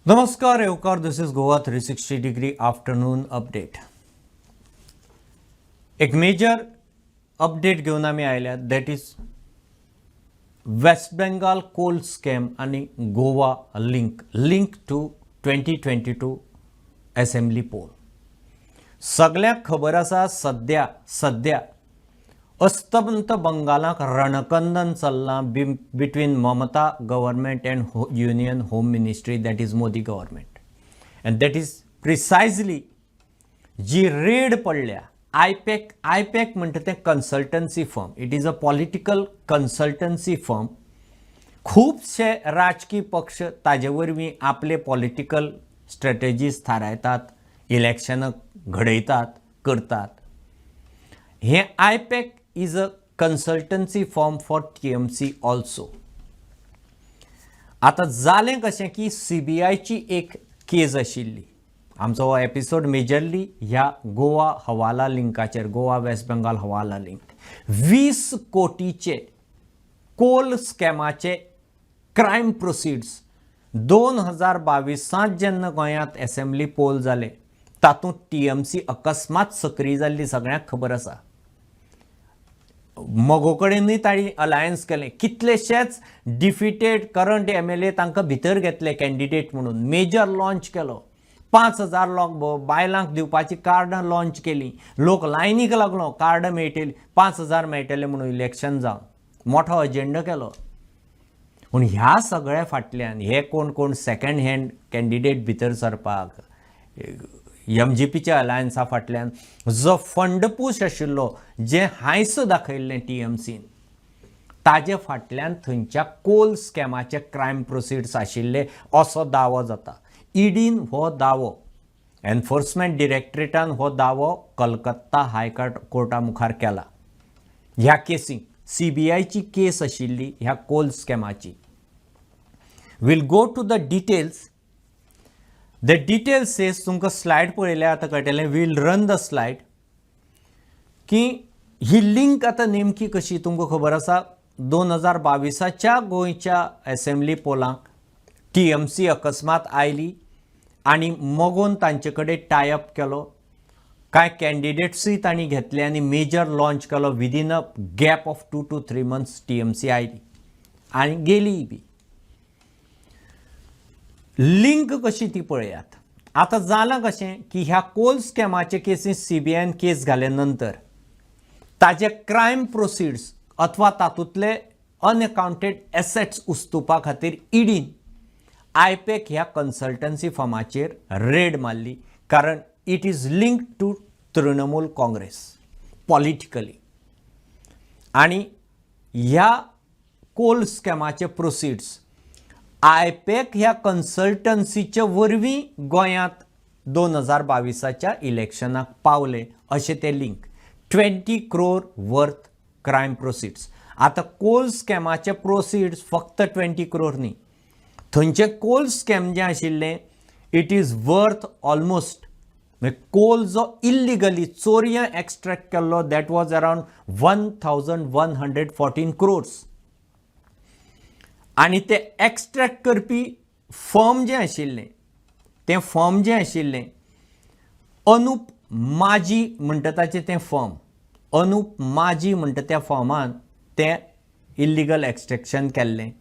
नमस्कार येवकार. This is Goa 360 Degree afternoon update. एक मेजर अपडेट घेवन आमी आयल्यात, that is West Bengal coal scam आनी Goa link to 2022 assembly poll. सगळ्यांक खबर आसा, सद्या सद्या अस्तंत बंगालाक रणकंदन चल्लां बी between Mamata government and Union Home Ministry, that is Modi government, and that is precisely ji red पडल्या आयपॅक. आयपॅक म्हणटा तें consultancy firm. It is a political consultancy firm. खुबशे राजकी पक्ष ताजे वरवीं आपले पॉलिटिकल स्ट्रेटजीज थारायतात, इलेक्शनां घडयतात, करतात. हें I-PAC is a consultancy firm for TMC also. आतां जालें कशें की सीबीआयची एक केस आशिल्ली. आमचो हो एपिसोड मेजरली ह्या गोवा हवाला लिंकाचेर, गोवा वेस्ट बेंगाल हवाला लिंक. 20 कोटीचे कोल स्कॅमाचे क्रायम प्रोसिड्स 2022त जेन्ना गोंयांत एसेंब्ली पोल जाले, तातूंत टीएमसी अकस्मात सक्रीय जाल्ली सगळ्यांक खबर आसा. मगो कडेनूय तांणी अलायन्स केलें. कितलेशेच डिफिटेड करंट एमएलए तांकां भितर घेतले कॅन्डिडेट म्हणून. मेजर लॉन्च केलो. 5000 लोक बायलांक दिवपाची कार्डां लॉन्च केली. लोक लायनीक लागलो, कार्डां मेळटली, 5000 मेळटले म्हणून. इलेक्शन जावन मोठो अजेंडा केलो. पूण ह्या सगळ्या फाटल्यान हे कोण कोण सेकंड हँड कॅन्डिडेट भितर सरपाक, एमजीपीच्या अलायन्सा फाटल्यान जो फंड पूश आशिल्लो, जें हांयस दाखयल्लें टीएमसीन, ताजे फाटल्यान थंयच्या कोल स्कॅमाचे क्रायम प्रोसिड्स आशिल्ले असो दावो जाता. ईडीन हो दावो, एनफोर्समेंट डिरेक्टरेटान हो दावो कलकत्ता हायकोर्ट कोर्टा मुखार केला. ह्या केसीक सीबीआयची केस आशिल्ली ह्या कोल स्कॅमाची. We'll go to the details. The details says, तुमकां स्लायड पळयल्यार आतां कळटलें, we'll run the slide, की ही लिंक आतां नेमकी कशी. तुमकां खबर आसा, 2022च्या गोंयच्या एसेंब्ली पोलांक टीएमसी अकस्मात आयली आनी मगोन तांचे कडेन टायअप केलो. कांय कॅन्डिडेट्सूय तांणी घेतले आनी मेजर लॉन्च केलो. Within a gap of 2 to 3 months TMC आयली आनी गेलीय बी. लिंक कशी ती पळयात. आतां जालां कशें की ह्या कोल स्कॅमाचे केसीन सीबीआयन केस घाले नंतर ताजे क्रायम प्रोसिड्स अथवा तातूंतले अनएकाउंटेड एसेट्स उस्तुपा खातीर ईडीन आयपॅक ह्या कन्सल्टन्सी फर्माचेर रेड मारली, कारण it is linked to Trinamool Congress politically. आनी ह्या कोल स्कॅमाचे प्रोसिड्स आयपॅक ह्या कन्सल्टन्सीचे वरवीं गोंयांत 2022च्या इलेक्शनाक पावले अशें ते link. 20 crore worth crime proceeds. आतां कोल स्कॅमाचे प्रोसिड्स फक्त 20 क्रोर न्ही. थंयचें कोल स्कॅम जें आशिल्लें, it is worth almost, म्हणजे कोल जो इल्लिगली चोरयां एक्स्ट्रॅक्ट केल्लो, that was around 1114 crores. आनी ते एक्स्ट्रॅक्ट करपी फर्म जें आशिल्लें, तें फर्म जें आशिल्लें, अनुप माजी म्हणटा ताचें तें फर्म, अनुप माजी म्हणटा त्या फर्मान तें इल्लिगल एक्स्ट्रॅक्शन केल्लें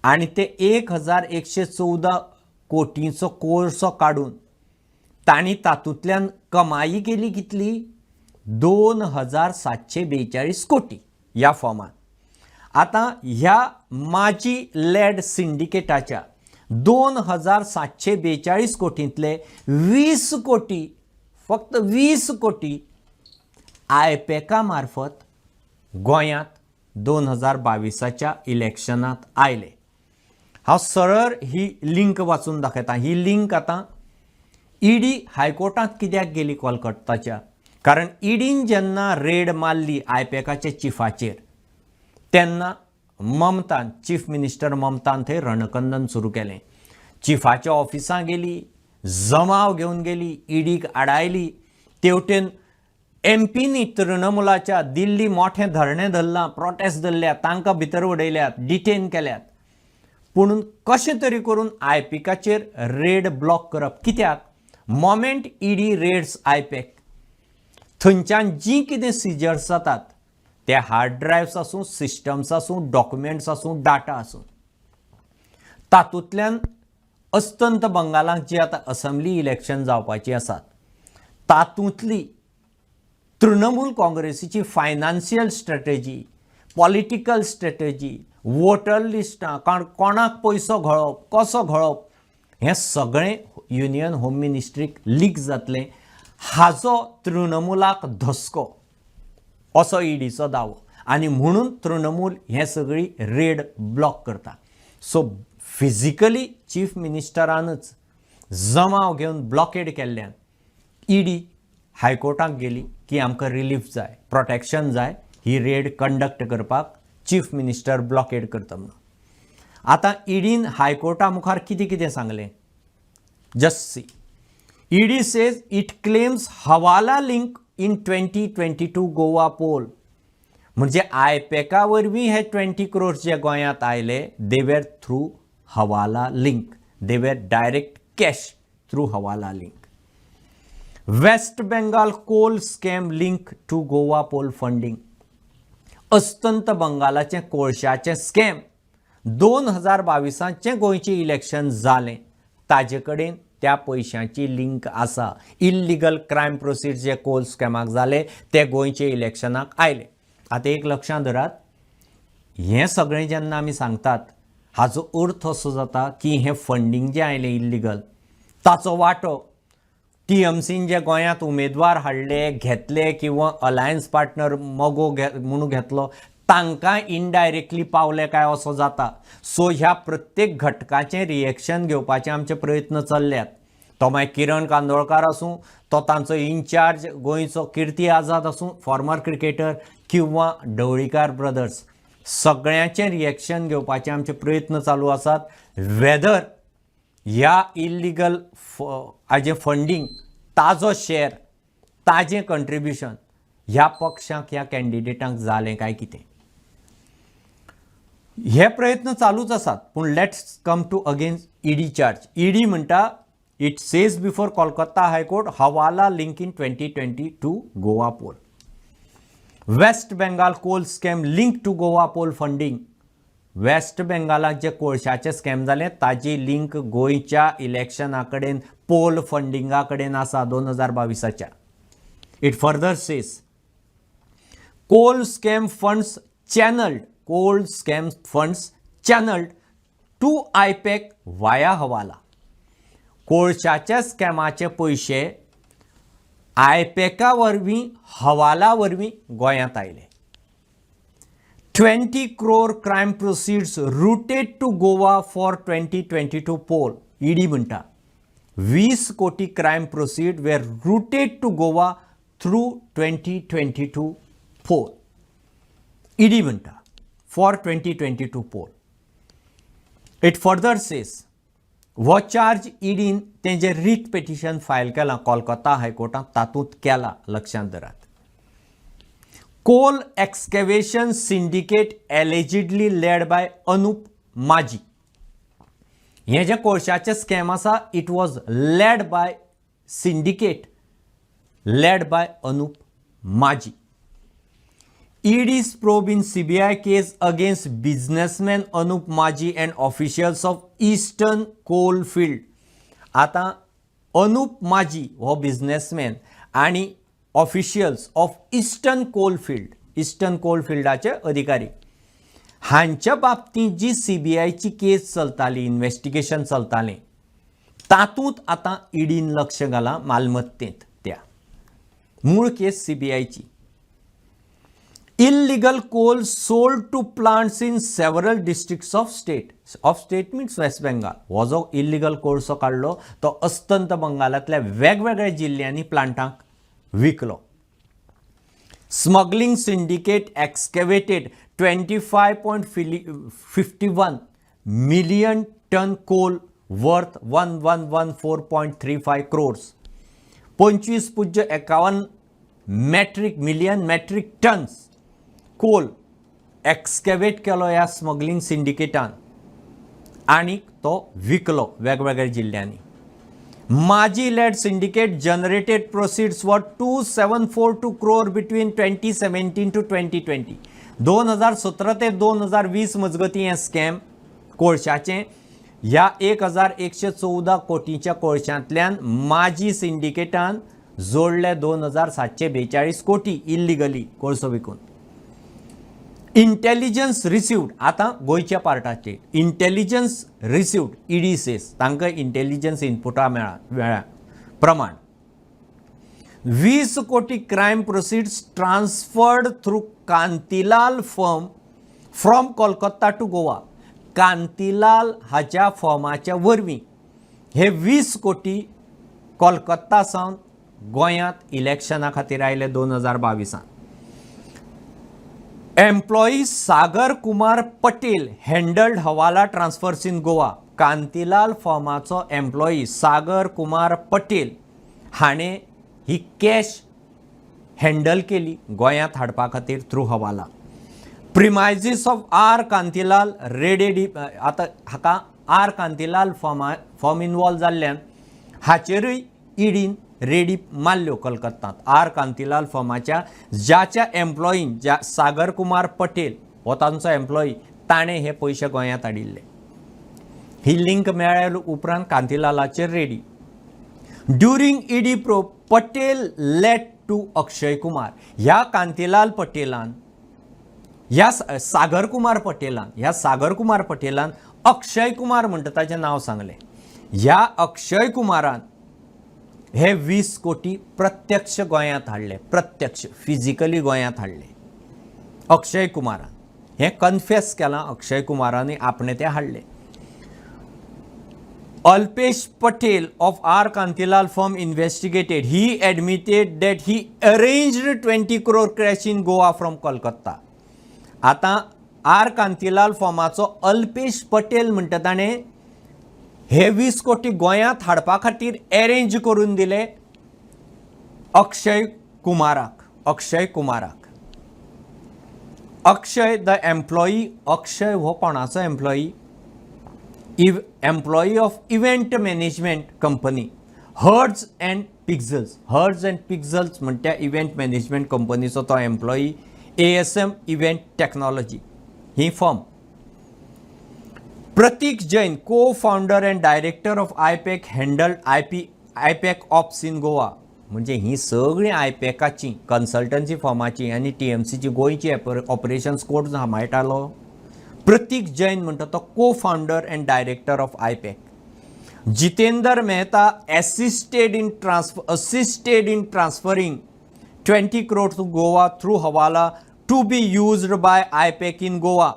आनी ते 1114 कोटींचो कोळसो काडून तांणी तातूंतल्यान कमाई केली. कितली? 2742 कोटी ह्या फॉर्मान. आतां ह्या माजी लॅड सिंडिकेटाच्या 2742 कोटींतले 20 कोटी, फक्त 20 कोटी आयपॅका मार्फत गोंयांत 2022च्या इलेक्शनात आयले. हांव सरळ ही लिंक वाचून दाखयता. ही लिंक आतां ईडी हायकोर्टांत कित्याक गेली कोलकत्ताच्या? कारण ईडीन जेन्ना रेड मारली आयपॅकाच्या चिफाचेर, तेन्ना ममतान, चीफ मिनिस्टर ममतान थंय रणकंदन सुरू केलें. चिफाच्या ऑफिसां गेली, जमाव घेवन गेली, ईडीक आडायली. तेवटेन एमपीनी तृणमुलाच्या दिल्ली मोठें धरणें धरलां, प्रोटेस्ट धरल्या, तांकां भितर उडयल्यात, डिटेन केल्यात. पुणून कशें तरी करून आयपॅकाचेर रेड ब्लॉक करप. कित्याक मोमेंट ईडी रेड्स आयपॅक, थंयच्यान जीं कितें सिजर्स जातात, ते हार्ड ड्रायव्स आसूं, सिस्टम्स आसूं, डॉक्युमेंट्स आसूं, डाटा आसूं, तातूंतल्यान अस्तंत बंगालाक जी आतां असेंब्ली इलेक्शन जावपाची आसात, तातूंतली Trinamool काँग्रेसीची financial strategy, political strategy, voter लिस्टां, कोणाक पयसो घोळप, कसो घोळप, हें सगळें युनियन होम मिनिस्ट्रीक लीक जातलें, हाजो तृणमूलाक धसको, असो ईडीचो दावो. आनी म्हणून तृणमूल हें सगळी रेड ब्लॉक करता. सो फिजिकली चीफ मिनिस्टरानच जमाव घेवन ब्लॉकेड केल्ल्यान ईडी हायकोर्टाक गेली की आमकां रिलीफ जाय, प्रोटेक्शन जाय, ही रेड कंडक्ट करपाक चीफ मिनिस्टर ब्लॉकेड करता म्हणून. आतां ईडीन हायकोर्टा मुखार कितें कितें सांगलें, just see. ED says it claims hawala link in 2022 Goa poll. म्हणजे आयपॅका वरवीं हे 20 क्रोर्स जे गोंयांत आयले, they were through hawala link, they were direct cash through hawala link. West Bengal coal scam link to Goa poll funding. अस्तंत बंगालाचें कोळशाचें scam 2022चें गोंयचें election जालें, ताजे कडेन त्या पयशांची लिंक आसा. इल्लिगल क्रायम प्रोसीड जे कोल स्कॅमाक जाले, ते गोंयचे इलेक्शनाक आयले. आतां एक लक्षांत धरात, हें सगळें जेन्ना आमी सांगतात, हाजो अर्थ असो जाता की हें फंडींग जें आयलें इल्लिगल, ताचो वांटो टीएमसीन जे गोंयांत उमेदवार हाडले, घेतले किंवा अलायन्स पार्टनर मगो घे म्हणून घेतलो, तांकां इनडायरेक्टली पावले काय असो जाता. सो ह्या प्रत्येक घटकाचें रिएक्शन घेवपाचे आमचे प्रयत्न चल्ल्यात. तो मागीर किरण कांदोळकार आसूं, तो तांचो इन्चार्ज गोंयचो किर्ती आझाद आसूं, फॉर्मर क्रिकेटर, किंवा ढवळीकार ब्रदर्स, सगळ्यांचें रिएक्शन घेवपाचे आमचे प्रयत्न चालू आसात, वेदर ह्या इल्लिगल हाजें फंडींग, ताजो शेर, ताजें कंट्रिब्युशन ह्या पक्षांक, ह्या कॅन्डिडेटांक जालें काय कितें. हे प्रयत्न चालूच आसात. पूण let's come to again ED charge. ED म्हणटा, it says before Kolkata High Court, hawala link in 2022 Goa poll, West Bengal coal scam link to Goa poll funding. Waste बेंगालाक J कोळशाचें scam जालें, ताजी लिंक गोंयच्या इलेक्शना कडेन, poll फंडिंगा कडेन आसा 2022च्या. It further says coal scam funds channeled, coal scam funds channeled to IPAC via hawala. कोळशाच्या स्कॅमाचे पयशे आयपॅका वरवीं, हवाला वरवीं गोंयांत आयले. 20 crore crime proceeds routed to Goa for 2022 poll. ED म्हणटा, 20 कोटी crime proceed were routed to Goa through 2022 poll, ED म्हणटा, for 2022 poll. It further says, हो चार्ज ईडीन तें जें रीट पिटिशन फायल केलां कोलकाता हायकोर्टांत, तातूंत केला, लक्षांत धरात. Coal excavation syndicate allegedly led by Anup Majhi. हें जें कोळशाचें स्कॅम आसा, it was led by syndicate led by Anup Majhi. ED's probe in CBI case against businessman Anup Majhi and officials of Eastern Coalfield. आतां अनुप माजी हो businessman आनी officials of Eastern Coalfield, eastern कोलफिल्डाचे अधिकारी हांच्या बाबतींत जी सीबीआयची केस चलताली, इन्व्हेस्टिगेशन चलतालें, तातूंत आतां ईडीन लक्ष घालां मालमत्तेंत. त्या मूळ केस सीबीआयची. Illegal coal sold to plants in several districts of state. Of state means West Bengal. हो जो इल्लिगल कोळसो काडलो, तो अस्तंत बंगालांतल्या वेगवेगळ्या जिल्ल्यांनी प्लांटांक विकलो. Smuggling syndicate excavated 25.51 million ton coal worth 1114.35 crores. 25.51 metric million metric tons coal excavate केलो ह्या स्मगलिंग सिंडिकेटान. आनी तो विकलो वेगवेगळ्या जिल्ल्यांनी. Majhi led syndicate generated proceeds worth 2742 crore between 2017 to 2020. 2017 ते 2020 मजगतीं हें स्कॅम कोळशाचें. ह्या 1114 कोटींच्या कोळशांतल्यान माजी सिंडिकेटान जोडले 2742 कोटी इल्लिगली कोळसो विकून. इंटेलिजन्स रिसिव्ड, आतां गोंयच्या पार्टाचेर, इंटेलिजन्स रिसिव्ड, इडी सेस, तांकां इंटेलिजन्स इनपुटा मेळ्ळा. मेळ्ळ्या प्रमाण 20 कोटी crime proceeds transferred through Kantilal firm from Kolkata to Goa. Kantilal हाच्या फर्माच्या वरवीं हे 20 कोटी कोलकाता सावन गोंयांत इलेक्शना खातीर आयले 2022सांत. Employee Sagar Kumar Patel handled hawala transfers in Goa. Kantilal फर्माचो employee Sagar Kumar Patel हाणें ही कॅश हँडल केली गोंयांत हाडपा खातीर through hawala. Premises of R Kantilal raided. आतां हाका आर कांतीलाल फर्म इनवॉल्व जाल्ल्यान हाचेरूय इडीन रेडी मारल्यो कलकत्तांत. आर कांतीलाल फर्माच्या ज्याच्या एम्प्लॉईन, ज्या सागर कुमार पटेल हो तांचो एम्प्लॉई, ताणें हे पयशे गोंयांत हाडिल्ले. ही लिंक मेळ्ळ्या उपरांत कांतीलालाचेर ready. During ED probe, Patel led to Akshay Kumar. ह्या कांतीलाल पटेलान, ह्या सागर कुमार पटेलान, ह्या सागर कुमार पटेलान अक्षय कुमार म्हणटा ताचें नांव सांगलें. ह्या अक्षय कुमारान हे 20 कोटी प्रत्यक्ष गोंयांत हाडले, प्रत्यक्ष फिजिकली गोंयांत हाडले अक्षय कुमारान. हें कन्फेस केलां अक्षय कुमारान, आपणें तें हाडलें. Alpesh Patel of R. Kantilal firm investigated. He admitted that he arranged 20 crore cash in Goa from Kolkata. आतां आर कांतीलाल फर्माचो अल्पेश पटेल म्हणटा ताणें हे 20 कोटी गोंयांत हाडपा खातीर अरेंज करून दिले Akshay कुमाराक, Akshay कुमाराक. Akshay the employee, Akshay हो कोणाचो employee? Employee of event management company Hertz and Pixels. Hertz and Pixels म्हणटा इव्हेंट मॅनेजमेंट कंपनीचो तो employee. ASM event technology he firm. Pratik Jain, co founder and director of IPAC, handle IPAC ops in Goa. म्हणजे ही सगळीं आयपॅकाची consultancy फर्माची आनी टीएमसीची गोंयची operations कोण सांबाळटालो? प्रतीक जैन म्हणटा तो co founder and director of IPAC. Jitendra Mehta assisted in transferring 20 crore to Goa through hawala to be used by IPAC in Goa.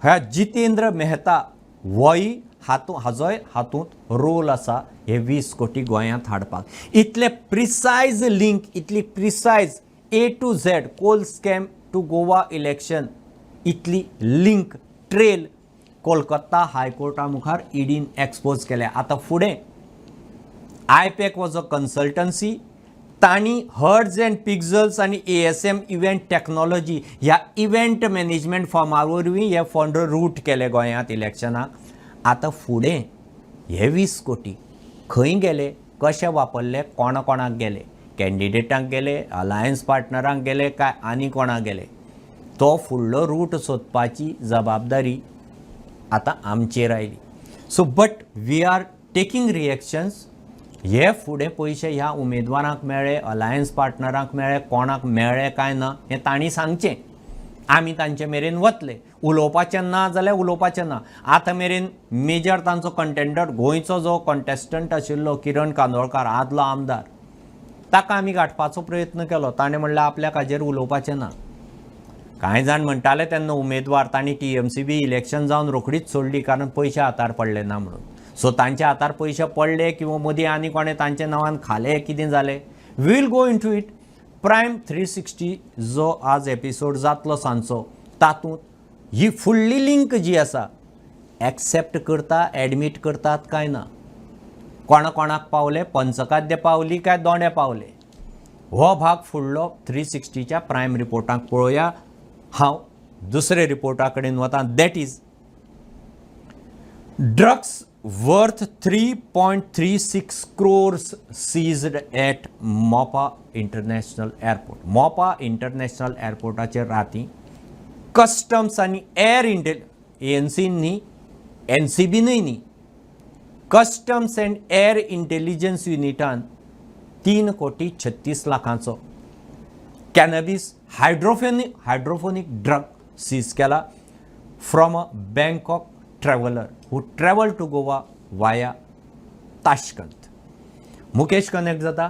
ह्या जितेंद्र मेहता होय हातूंत, हाजोय हातूंत रोल आसा हे 20 कोटी गोंयांत हाडपाक. इतले प्रिसायज लिंक, इतली precise A to Z coal scam to Goa election, इतली लिंक ट्रेल कोलकाता हायकोर्टा मुखार इडीन एक्सपोज केल्या. आतां फुडें आयपॅक वॉज अ कन्सल्टन्सी, तांणी हर्ट्ज अँड पिक्झल्स आनी एएसएम इव्हेंट टेक्नॉलॉजी ह्या इव्हेंट मॅनेजमेंट फर्मा वरवीं हे फंड रूट केले गोंयांत इलेक्शनाक. आतां फुडें हे 20 कोटी खंय गेले, कशे वापरले, कोणा कोणाक गेले, कॅन्डिडेटांक गेले, अलायन्स पार्टनरांक गेले काय आनी कोणाक गेले, तो फुडलो रूट सोदपाची जबाबदारी आतां आमचेर आयली. So but we are taking reactions. हे फुडें पयशे ह्या उमेदवारांक मेळ्ळे, अलायन्स पार्टनरांक मेळ्ळे, कोणाक मेळ्ळे काय ना हें तांणी सांगचें. आमी तांचे मेरेन वतले. उलोवपाचें ना जाल्यार उलोवपाचें ना. आतां मेरेन मेजर तांचो कंटेंडर, गोंयचो जो कंटेस्टंट आशिल्लो किरण कांदोळकार, आदलो आमदार, ताका आमी गांठपाचो प्रयत्न केलो. ताणें म्हणलें आपल्याक हाजेर उलोवपाचें ना. कांय जाण म्हणटाले तेन्ना उमेदवार तांणी टीएमसी बी इलेक्शन जावन रोखडीच सोडली, कारण पयशे हातार पडले ना म्हणून. सो तांच्या हातार पयशे पडले किंवा मदीं आनी कोणें तांच्या नांवान खाले, कितें जालें, we'll go into it. Prime 360 जो आज एपिसोड जातलो सांजचो, तातूंत ही फुडली लिंक जी आसा एक्सेप्ट करता, एडमीट करतात काय ना, कोणा कोणाक पावले, पंचखाद्य पावली काय दोंडे पावले, हो भाग फुडलो 360च्या प्रायम रिपोर्टाक पळोवया. हांव दुसरे रिपोर्टा कडेन वता, that is Drugs worth 3.36 crores seized at Mopa International Airport. Mopa International एअरपोर्टाचेर राती कस्टम्स आनी एअर इंटेल एएनसीन न्ही, एनसीबीनय न्ही, कस्टम्स अँड एअर इंटेलिजन्स युनिटान 3 कोटी 36 लाखांचो कॅनबीस हायड्रोफोनीक ड्रग सीज केला from a Bangkok traveller who travel to Goa via Tashkent. Mukesh connect जाता.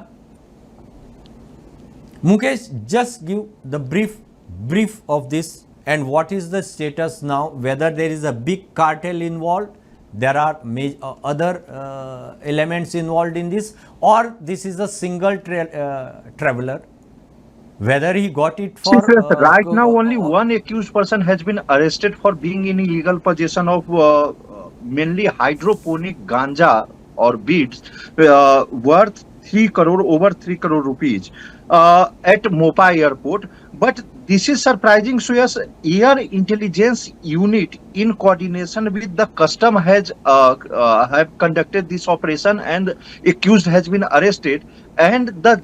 Mukesh, just give the brief of this and what is the status now, whether there is a big cartel involved, there are other elements involved in this, or this is a single traveler, whether he got it for See, sir, right now only one accused person has been arrested for being in illegal possession of mainly hydroponic ganja or weeds worth 3 crore, over 3 crore rupees at Mopa airport. But this is surprising. So yes, Air Intelligence Unit in coordination with the custom has have conducted this operation and accused has been arrested, and the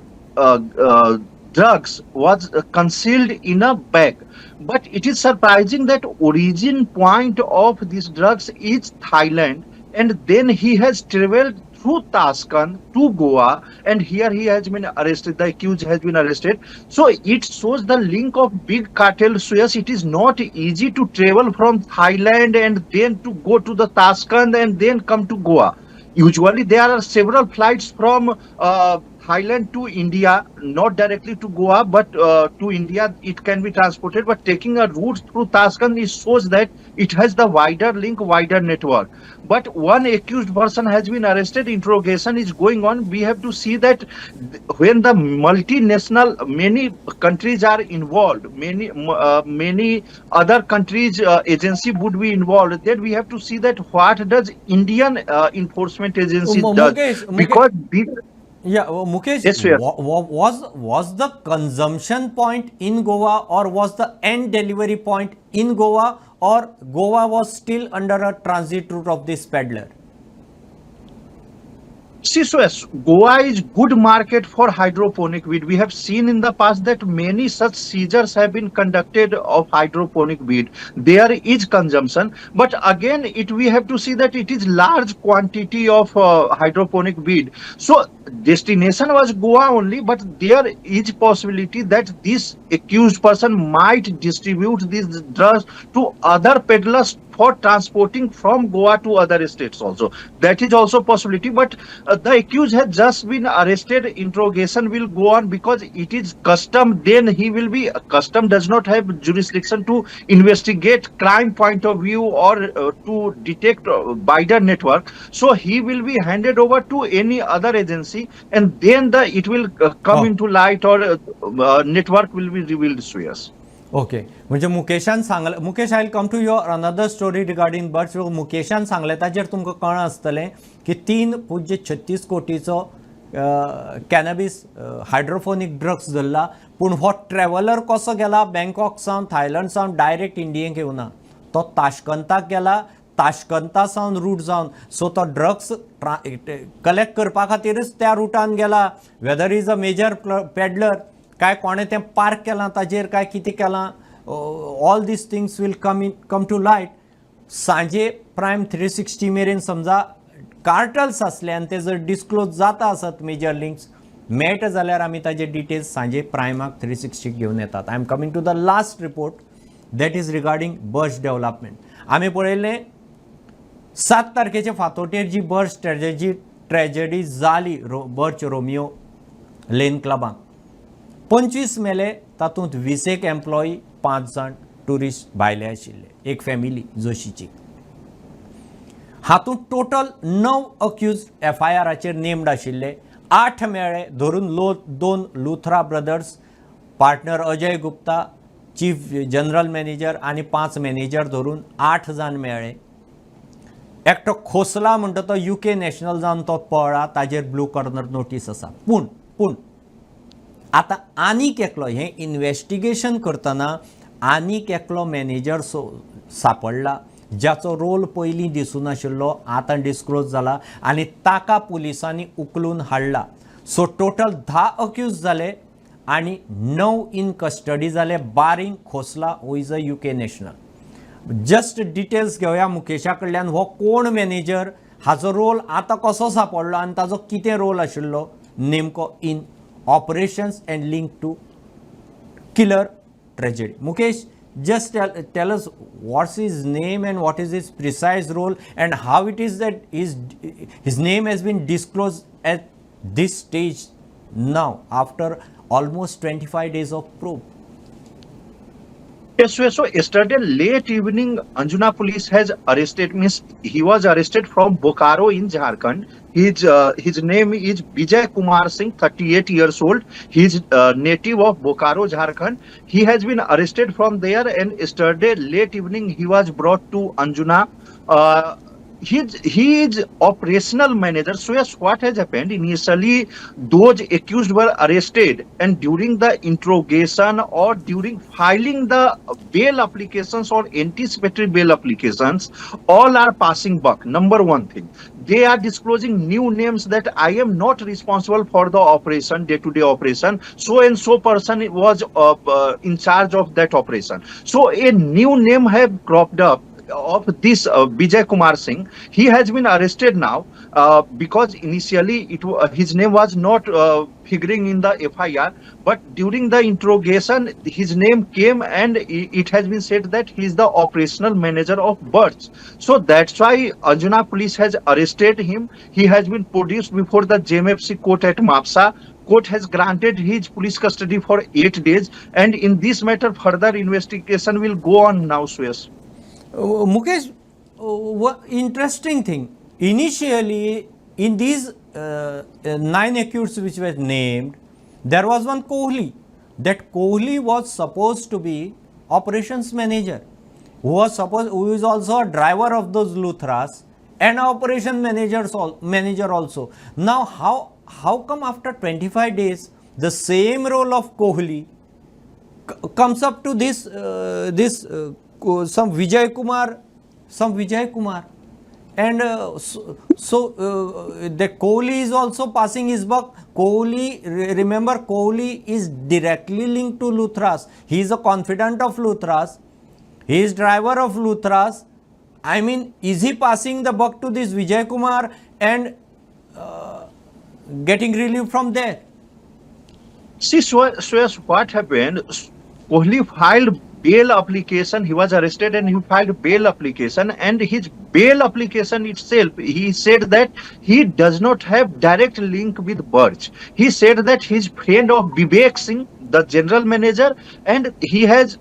drugs was concealed in a bag. But it is surprising that origin point of these drugs is Thailand, and then he has traveled through Tashkent to Goa, and here he has been arrested. The accused has been arrested. So it shows the link of big cartel. So yes, it is not easy to travel from Thailand and then to go to the Tashkent and then come to Goa. Usually there are several flights from Thailand to India, not directly to Goa, but to India it can be transported. But taking a route through Tashkent, it shows that it has the wider link, wider network. But one accused person has been arrested. Interrogation is going on. We have to see that when the multinational, many countries are involved, many other countries agency would be involved. Then we have to see that what does Indian enforcement agency does, Mukesh, because this Yeah, well, Mukesh, Yes, sir. was the consumption point in Goa or was the end delivery point in Goa, or Goa was still under a transit route of this peddler? See, so yes, Goa is good market for hydroponic weed. We have seen in the past that many such seizures have been conducted of hydroponic weed. There is consumption, but again, it we have to see that it is large quantity of hydroponic weed. So destination was Goa only, but there is possibility that this accused person might distribute these drugs to other peddlers for transporting from Goa to other states also. That is also possibility, but the accused has just been arrested. Interrogation will go on because it is custom. Then he will be, custom does not have jurisdiction to investigate crime point of view or to detect wider network. So he will be handed over to any other agency, and then the it will come into light or network will be revealed. So yes. Okay, म्हणजे मुकेशान सांगलें. Mukesh, I come to your another story regarding Birch. मुकेशान सांगलें ताजेर तुमकां कळना आसतलें की 3.36 कोटीचो कॅनबीस हायड्रोफोनीक drugs धरला, पूण हो ट्रॅव्हलर कसो गेला? बँकॉक सावन, थायलंड सावन डायरेक्ट इंडियेक येवना, तो ताशकंताक गेला, ताशकंता सावन रूट जावन. सो तो ड्रग्स कलेक्ट करपा खातीरच त्या रुटान गेला. Whether is a major peddler काय कोणें तें पार्क केलां ताजेर काय कितें केलां, all these things will come to light सांजे प्रायम 360 मेरेन. समजा कार्टल्स आसले आनी ते जर डिस्क्लोज जाता आसत, मेजर लिंक्स मेळटा जाल्यार आमी ताजे डिटेल्स सांजे प्रायमाक 360 घेवन येतात. I am coming to the last report, that is regarding Birch Development. आमी पळयलें, 7 तारखेचे फांतोटेर जी बर्च ट्रेजडी जाली रो बर्च रोमियो लेन क्लबांत, 25 मेले, तातूंत 20 एक एम्प्लॉई, पांच जाण ट्युरिस्ट भायले आशिल्ले, एक फॅमिली जोशीची. हातूंत टोटल णव अक्यूज एफआयआराचेर नेम्ड आशिल्ले, आठ मेळ्ळे, धरून लो दोन Luthra brothers, partner Ajay Gupta, chief general manager आनी पांच मॅनेजर धरून आठ जाण मेळ्ळे. एकटो खोसला म्हणटा तो युके नॅशनल जावन तो पळ्ळा, ताजेर ब्लू कॉर्नर नोटीस आसा. पूण आतां आनीक एकलो, हें इन्वेस्टिगेशन करतना आनीक एकलो मॅनेजर सो सापडला. ज्याचो रोल पयलीं दिसूं नाशिल्लो, आतां डिस्क्लोज जाला आनी ताका पुलिसांनी उखलून हाडला. सो टोटल 10 अक्यूज जाले आनी णव इन कस्टडी जाले, barring Khosla, who is a UK national. Just details घेवया मुकेशा कडल्यान. हो कोण मॅनेजर, हाचो रोल आतां कसो सांपडलो आनी ताजो कितें रोल आशिल्लो नेमको in operations and link to killer tragedy? Mukesh, just tell us what's his name and what is his precise role and how it is that his name has been disclosed at this stage now after almost 25 days of probe. Yes, so yesterday late evening, Anjuna police has arrested, means he was arrested from Bokaro in Jharkhand. His name is Vijay Kumar Singh, 38 years old. He is native of Bokaro, Jharkhand. He has been arrested from there, and yesterday late evening he was brought to Anjuna. He is operational manager. So yes, what has happened initially, those accused were arrested, and during the interrogation or during filing the bail applications or anticipatory bail applications, all are passing buck. Number one thing, they are disclosing new names that I am not responsible for the operation, day to day operation, so and so person was in charge of that operation. So a new name have cropped up of this Vijay Kumar Singh. He has been arrested now because initially his name was not figuring in the FIR, but during the interrogation his name came and it has been said that he is the operational manager of Birch. So that's why Anjuna police has arrested him. He has been produced before the JMFC court at Mapsa. Court has granted his police custody for 8 days, and in this matter further investigation will go on now, Suyash. Mukesh, what interesting thing, initially in these 9 accused which were named, there was one Kohli. That Kohli was supposed to be operations manager, who is also a driver of those Luthras and operation manager also. Now how come after 25 days the same role of Kohli comes up to this some Vijay Kumar, some Vijay Kumar, and so the Kohli is also passing his buck. Kohli, remember, Kohli is directly linked to Luthras. He is a confidant of Luthras. He is driver of Luthras. I mean, is he passing the buck to this Vijay Kumar and getting relief from there? See, so what happened? Kohli filed bail application. He was arrested and he filed bail application, and his bail application itself, he said that he does not have direct link with Birch. He said that he's friend of Vivek Singh, the general manager, and he is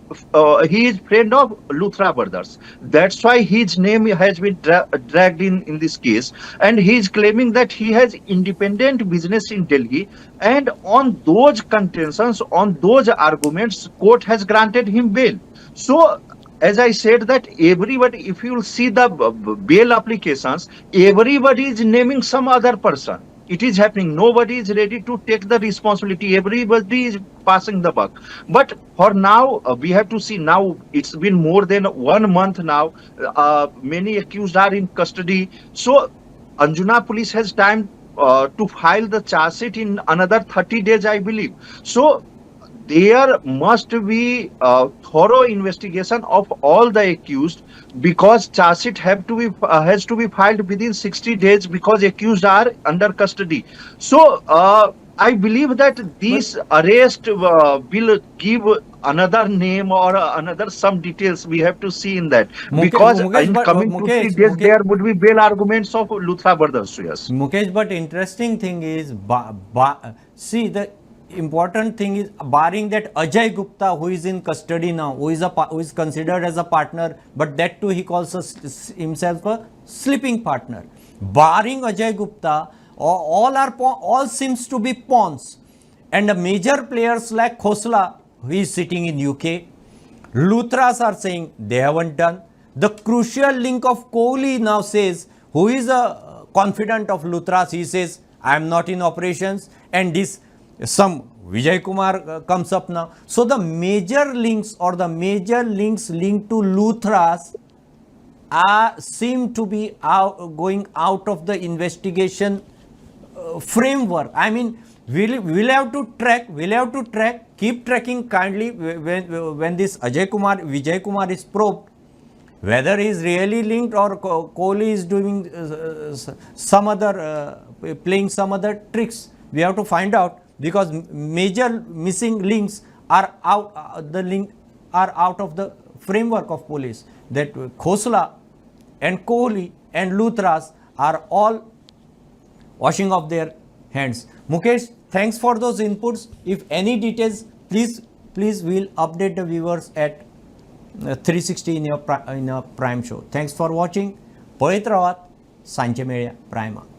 friend of Luthra brothers. That's why his name has been dragged in this case, and he is claiming that he has independent business in Delhi, and on those contentions, on those arguments, court has granted him bail. So as I said that everybody, if you will see the bail applications, everybody is naming some other person. It is happening. Nobody is ready to take the responsibility. Everybody is passing the buck. But for now, we have to see. Now it's been more than 1 month now. Many accused are in custody. So Anjuna police has time to file the charge sheet in another 30 days, I believe. So there must be a thorough investigation of all the accused, because charge sheet has to be filed within 60 days, because accused are under custody. So I believe that this arrest will give another name or another some details we have to see in that. Because Mukesh, in but, coming 2-3 Mukesh, days, Mukesh, there would be bail arguments of Luthra brothers. Yes. Mukesh, but interesting thing is, see, the important thing is, barring that Ajay Gupta, who is in custody now, who is considered as a partner, but that too he calls himself a sleeping partner. Barring Ajay Gupta, all seems to be pawns, and the major players like Khosla, who is sitting in UK, Luthras are saying they haven't done. The crucial link of Kohli now says, who is a confidant of Luthras, he says, I am not in operations, and this some Vijay Kumar comes up now. So the major links or the major links linked to Luthras are seem to be going out of the investigation framework. I mean, we'll have to track, we'll have to track, keep tracking kindly when this Ajay Kumar, Vijay Kumar is probed, whether he is really linked or Kohli is doing some other, playing some other tricks. We have to find out, because major missing links are out, the link are out of the framework of police. That Khosla and Kohli and Luthras are all washing off their hands. Mukesh, thanks for those inputs. If any details, please we'll update the viewers at 360 in your prime show. Thanks for watching. पळयत रावात, सांजे मेळया प्रायमाक.